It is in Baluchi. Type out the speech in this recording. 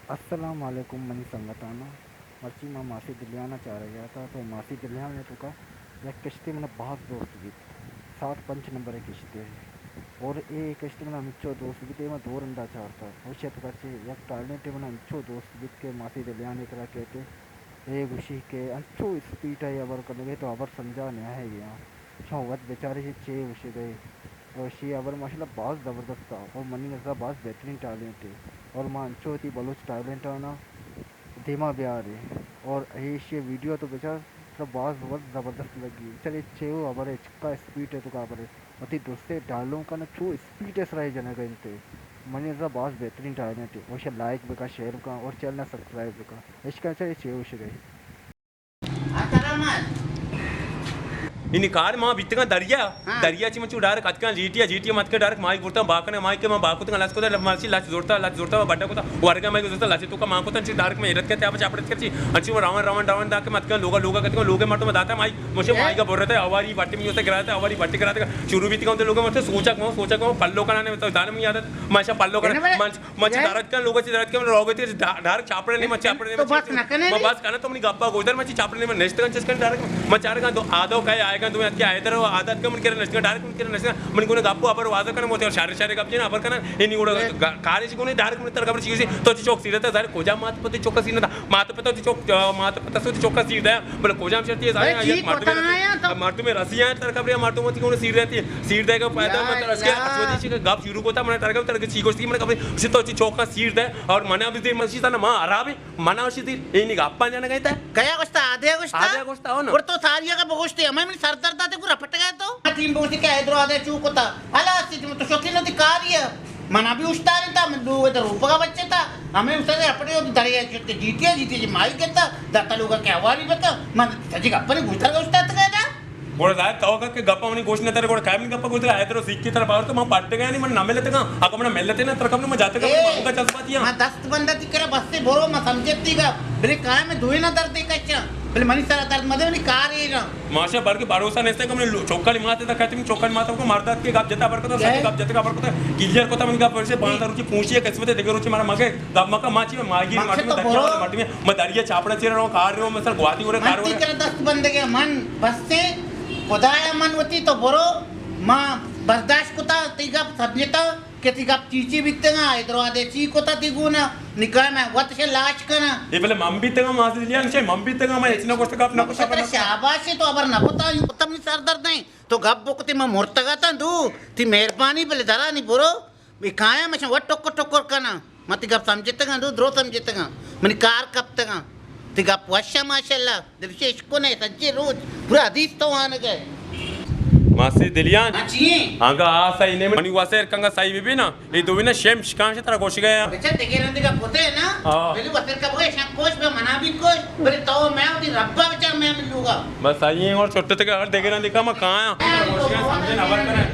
السلام علیکم منی سنگتاناں، مرچی ما ماسی دلیان ءَ چارگ ءَ اتاں، تو ماسی دلیان ءِ توکا یک کشتے منا باز دوست بیت، ساٹھ پنچ نمبر ءِ کشتے، اور اے کشتے منا ہمچو دوست بیت، اے ما دو رندا چارتا، اور ایشی ءِ توکا چہ یک ٹالنٹے منا ہمچو دوست بیت کہ ماسی دلیان ءِ کرا کیتے، اے گوشی کہ انچو اسپیڈ ءَ ہبر کنگ ءَ، تو ہبر سمجھا نہ ئے گیا۔ شما وت بچارے چے گوشگ ءَ۔ اور اشی ہبر ماشاءاللہ باز زبردست ءَ اور منی نظر باز بہترین ٹالنٹ ہے۔ اور ما انچو وتی بلوچ ٹالنٹ آنا دیما بیارے۔ اور ایشی ویڈیو تو بچار، ترا باز وت زبردست لگی۔ چلے چے ہو ہبر ہے، چکا اسپیڈ ہے تو کا ہبر ہے۔ وتی درستے ڈائیلاگ کن چو اسپیڈ ءِ سرا جنگ ءَ انت۔ منی نظر باز بہترین ٹالنٹ ہے۔ اور اشی لائک بکا، شیئر بکا اور چینل ءَ سبسکرائب بکا۔ اشکا چلے چے ہو شگے۔ اینی کار ما بیتگاں دریا، ہاں۔ دریا چی من چو ڈائریکٹ اتکاں جیٹی ءَ، جیٹی ءَ من اتکاں ڈائریکٹ ماہی برتاں باکنے، ماہی کہ من باکتگاں لچ کتا، مرچی لچ زورتا، لچ زورتا، من بڈا کتا، ورگا ماہی زورتا، لچ توکا مان کتا، انچی ڈائریکٹ من ایرت کتے، آپ چاپڑت کرچی، انچی من روان روان روان دا کہ من اتکاں لوگا، لوگا کتگاں، لوگے مردم داتا ماہی، مشے اے؟ ماہی کا بر رہتا ہے، اواری بٹی میں اسے گراتا، اواری بٹی گراتا، شروع بیتگاں تو لوگے مرتے سوچا کو، سوچا کو، پلو کنا نے تو دان میں یاد ہے، ماشا پلو کنا، من مچ دارت کن لوگ چی دارت کن روگ تی ڈا-، ڈارک چاپڑے نہیں، مچ چاپڑے نہیں، تو مچ بس نہ کنے؟ ما بس کنا تو منی گپا گوشدار، مچ چاپڑے نہیں، من نشتگن چس کن ڈارک، مچ چارگا تو آدو کئے آئے گا، تو اتکی آئے در آدات کن من کرے نشتگن ڈارک، من کرے نشتگن، من گونے گپا ابر واضح کن، موتی شارے شارے گپ جن ابر کن، اینی گوڑا اے۔ گا-، کارش گونے ڈارک من تر خبر چیزی، تو چی چوک سیرتا، ظاہر کجا مات پتی چوک سیرتا، مات پتا چی چوک، مات پتا سو چوک سیرتا، بلے کجام شرطی ہے، اے ظاہر ہے، چی یک مردم پتا رسی-، نہیں ہے تو؟ مردم رسی ہیں، تر خبر مردم تی گونے سیر رہتی، سیر دے گا فائدہ یا مت رس کے، اللہ۔ اچھا، دیشی کا گپ شروع کوتا، من ترگا، ترگا چی گوشتی، من کبھی، اسی تو چی چوکا سیر دے، اور من ابھی دیر مسجد نا، ما عربی، من اسی دیر، اینی گپا جانا گئے تا۔ کیا گوشتا؟ آدھے گوشتا؟ آدھے گوشتا ہو نا۔ اور تو ساری کا بگوشتے، ہمیں من سر درد آتے پورا پٹ گئے تو۔ تین بگوشتے کیا ادھر آدھے چو کوتا۔ اللہ سی تو شوقی نہ دی کاری ہے۔ من ابھی اشتاری تا، من دو ادھر اوپا بچے تا۔ ہمیں اشتاری پٹے دریا چوت کے جیتی ہے، جیتی جی مائی کہتا، داتا لوگا کیا واری بتا۔ من سجی گپا نہیں گوشتا، گوشتا تک ہے نا۔ گڑا ظاہر تو کہ گپا منی گوش نہ ترے، گڑا کائم گپا گوش ترے، آئے درو سیکھی تر باور تو ما پٹ گیا نہیں، من نہ ملتے گا، اگر من ملتے نا تر کم ما جاتے گا، اے، ما کا جذباتی ہاں۔ ما دست بندہ تی کرا بس سے برو، ما سمجھتی گا، بلے کائم دوئے نہ درد کچا، بلے منی سر درد مدے، منی کار اے گا۔ ماشا بر کے بھروسہ نہیں کہ من لو-، چوکانی ماتے تک کہتے، چوکانی ماتا کو مردات کے گپ جتا برکتا، سچ گپ جتا برکتا، کلیئر کوتا من گپ سے پانچ روچی پوچھیے قسمت دگے روچی مارا مگے، گپ مکا ماچی میں ماگی مقصد مٹی میں تو دریا برو۔ مٹی میں، میں دریا چاپڑا چیر رہا ہوں، کار رہا ہوں، میں سر گواتی ہو رہے، من کار ہو تی رہے۔ کرا دست بندگے من، بس سے خدایا من وتی تو برو، ما برداشت کتا، تی گپ سمجھتا کہ تی گپ چی چی بیتگا، ادرو آدے چی کتا تی گونا، نکاح میں وت سے لاش کنا۔ اے بلے من بیتگا، ماسی دلیان سے من بیتگا، میں ہچ نہ گوشتا گپ نہ کتا۔ شاباش تو ابر نہ کتا، یوں کتا منی سر درد ہیں۔ تو گپ بکتے من مرتگا تا دو، تی مہربانی بلے درانی برو۔ بی کایا مشن وت ٹکر ٹکر کنا۔ من تی گپ سمجھتگاں، دو درو سمجھتگاں۔ منی کار کپتگاں۔ تی گپ وشا ماشاءاللہ۔ دلشے اشکنے سجے روچ۔ پورا حدیث تو آنگے۔ ماسی دلیان۔ ہاں چی ہیں؟ آنگا آ سہی نے منی وسیر کنگا سہی بی بی نا۔ اے دوینا شیم شکان شے ترا گوش گیا۔ بچا دگے رندے کا پوتے نا۔ ہاں۔ بلی وسیر کا بگے شک کوش بے منا بھی کوش۔ بلی تو میں دی ربا بچا میں ملوگا۔ بس آئی ہیں اور چھوٹے تک اگر دگے رندے کا میں کہاں آیا؟ سمجھے نا، خبر کریں۔